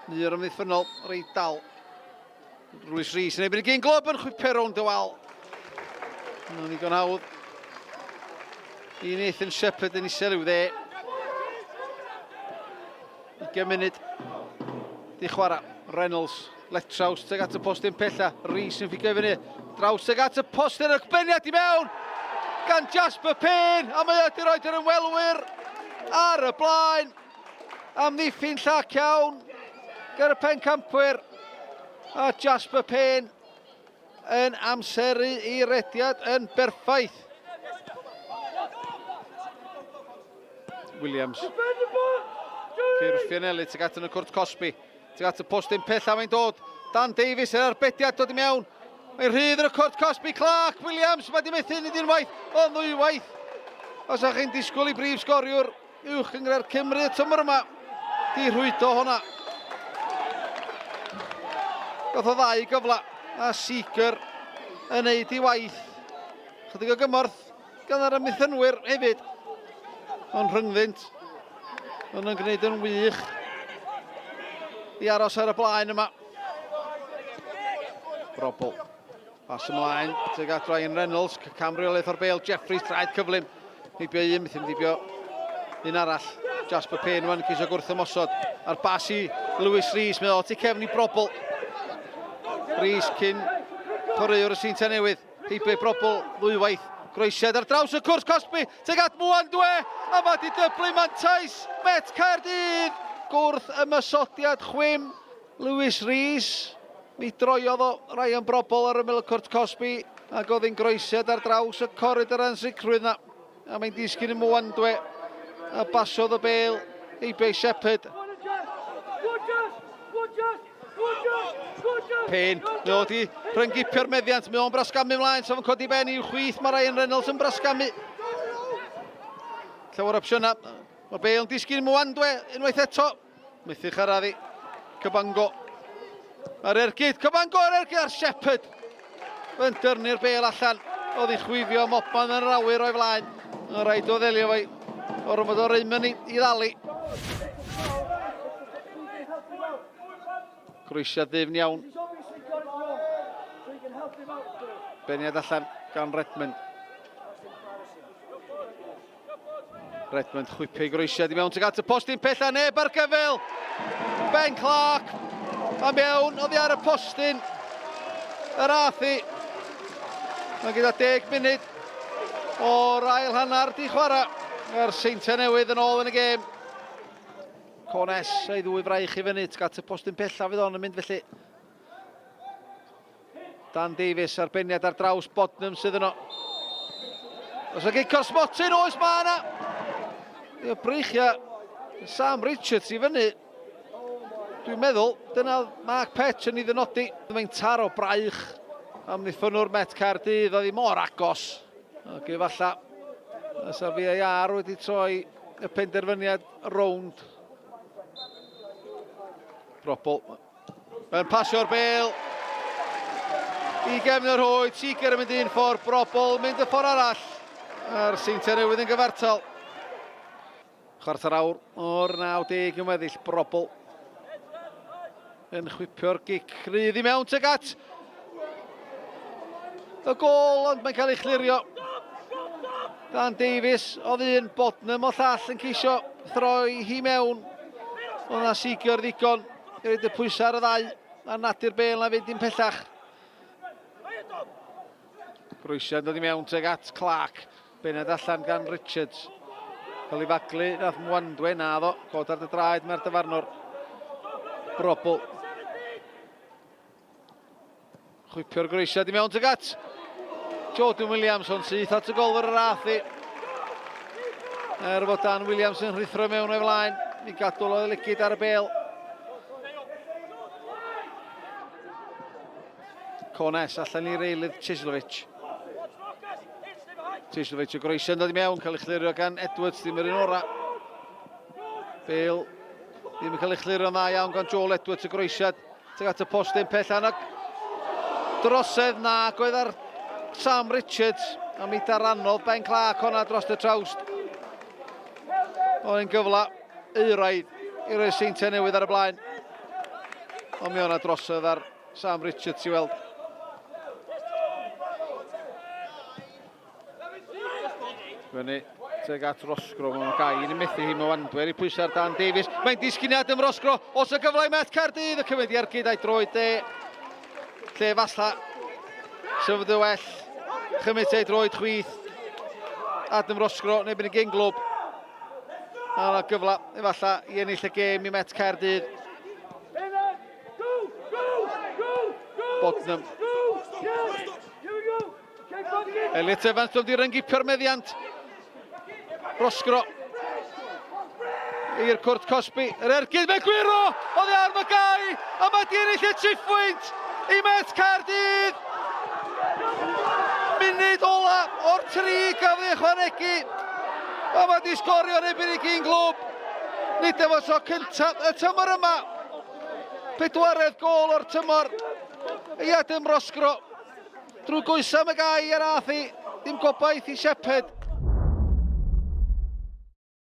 Mur amddiffynnol, reit dal. Lewis Rees yn erbyn y gyn glob yn chwipio rownd y wal. Mae'n ddigon hawdd. I Nathan Shepherd yn isel i'w dde. 20 munud di chwarae. Reynolds, Letraws tuag at y postyn pella. Rees yn ffigo i fyny. Draws tuag at y postyn ac beniad i mewn gan Jasper Payne. A mae wedi rhoi yr ymwelwyr ar y blaen. Amddiffyn llac iawn gyda'r pencampwyr. A Jasper Payne yn amseru i rediad yn berffaith. Williams. Cyrffianelli tuag at yn y cwrt cosbi. Tuag at y postyn pella mae'n dod. Dan Davies yr arbediad dod i mewn. Mae'n rhydd yn y cwrt cosbi. Clark Williams mae di methu nid unwaith ond ddwywaith. Os ydych chi'n disgwyl i brif sgoriwr Uwch Gynghrair Cymru y tymor yma. Di rhwydo hwnna. Gath o ddau gyfle a Seeker yn neud i waith. Chydig o gymorth gan yr amddiffynwyr hefyd. Ond rhyngddynt, ond yn gwneud yn wych i aros ar y blaen yma. Brobl. Pas ymlaen, tuag at Ryan Reynolds, cam reolaeth o'r bel, Jeffries, traed cyflym. Heibio un, methu heibio un arall. Jasper Payne rwan yn ceisio gwrth ymosod. A'r bas i Lewis Rees, mae o tu cefn i Brobl. Rees cyn chwaraewr y Seintiau Newydd. Heibio i Brobl ddwywaith. Groesiad ar draws y cwrs cosbi, tuag at Mwan Dwe, a mae di dyblu mantais Met Caerdydd. Gwrth ymosodiad chwim Lewis Rees, mi droiodd o Ryan Brobol ar ymyl y cwrt cosbi ac oedd hi'n groesiad ar draws y coridor ansicrwydd na. A mae'n disgyn i Mwandwe a basiodd y bel heibio i Shepherd. Payne, mae o wedi rhyngipio'r meddiant, mae o'n brasgamu ymlaen, so fo'n codi ben i'w chwith, mae Ryan Reynolds yn brasgamu. Llawer opsiynau, mae Bale yn disgyn i Mwandwe unwaith eto. Methu chyrraedd i Cybango. Mae'r ergyd, Cybango yr ergyd ar Shepherd. Yn dyrnu'r bel allan. Oedd i chwifio Mobman yn yr awyr o'i flaen. Mae'n rhaid o ddelio fo'i. Ormod o rym yn i, i ddali. Croesiad ddyfn iawn. Beniad allan gan Redmond. Redmond chwipio i groesiad i mewn tuag at y postyn pella neb ar gyfel. Ben Clark a mewn oddi ar y postyn. Yr ath i. Mae gyda 10 munud o'r ail hanner di chwarae. Mae'r Seintiau Newydd yn ôl yn y gêm. Cones ei ddwy fraich i fyny tuag at y postyn pella fydd on yn mynd felly. Dan Davies arbeniad ar draws Bodnam sydd yno. Os yna gic o'r smotyn, oes mae yna. Ie, breichiau Sam Richards i fyny. Dwi'n meddwl, dyna Mark Petch yn ei ddynodi. Mae'n taro braich amddiffynnwr Met Caerdydd, oedd hi mor agos. Ac efallai, os a VAR wedi troi y penderfyniad rownd. Brobl Mae'n pasio'r bel i gefn yr hwy. Seeger yn mynd un ffordd, Brobl mynd y ffordd arall. A'r Seintiau Newydd yn gyfartal. Chwarter awr o'r 90 yn weddill, Brobl yn chwipio'r gic rhydd i mewn tuag at y gol, ond mae'n cael ei chlirio. Dan Davies oedd un, Bodnam o llall yn ceisio throi hi mewn. Oedd na Seeger ddigon I roed y pwysau ar y ddau, a nadu'r bel na fynd dim pellach. Groesiad dod i mewn tuag at Clark. Bened allan gan Richards. Cael ei faglu, nath Mwandwe, na ddo. Cod ar dy draed mae'r dyfarnwr. Brobl. Chwipio'r groesiad i mewn tuag at Jordan Williams, ond syth at y golwyr yr ath i. Er fod Dan Williams yn rhuthro mewn o'i flaen, i gadw oedd lygid ar y bel. Cones allan i'r eilydd Chislovic. Chislovic y groesiad yn dod i mewn, cael ei chlirio gan Edwards, ddim yr un ora. Bale ddim yn cael ei chlirio'n dda iawn gan Joel Edwards y groesiad. Tuag at y postyn pell annog drosedd nag oedd ar Sam Richards a mi daranodd Ben Clark honna dros y trawst. Oedd yn gyfle euraidd i roi Seintiau Newydd ar y blaen. Ond mi o'na drosodd ar Sam Richards i weld. Fyny tuag at Rosgro, mae'n gai yn methu hi, mae Wandwer i pwysau ar Dan Davies. Mae'n disgyn i Adam Rosgro, os y gyfle i Met Caerdydd, y cymryd i ergyd a'i droed de. Lle falla, sefyd y well, chymryd ei droed chwith. Adam Rosgro, neu byn y gyn glwb. A yna gyfle, efallai, i ennill y gêm i Met Caerdydd. Bodnam. Elliot Evans dod i ryngipio'r meddiant. Rosgro. I'r cwrt cosbi. Yr ergyd fe gwyro! Oddi ar y gau! A mae di ennill y triphwynt i Met Caerdydd! Munud ola o'r tri gafodd ei ychwanegu. A mae di sgorio yn erbyn ei gyn glwb. Nid efo tro cyntaf y tymor yma. Pedwaredd gol o'r tymor. I Adam Rosgro. Drwy goesau am y gau ar ath hi. Dim gobaith i Shepherd.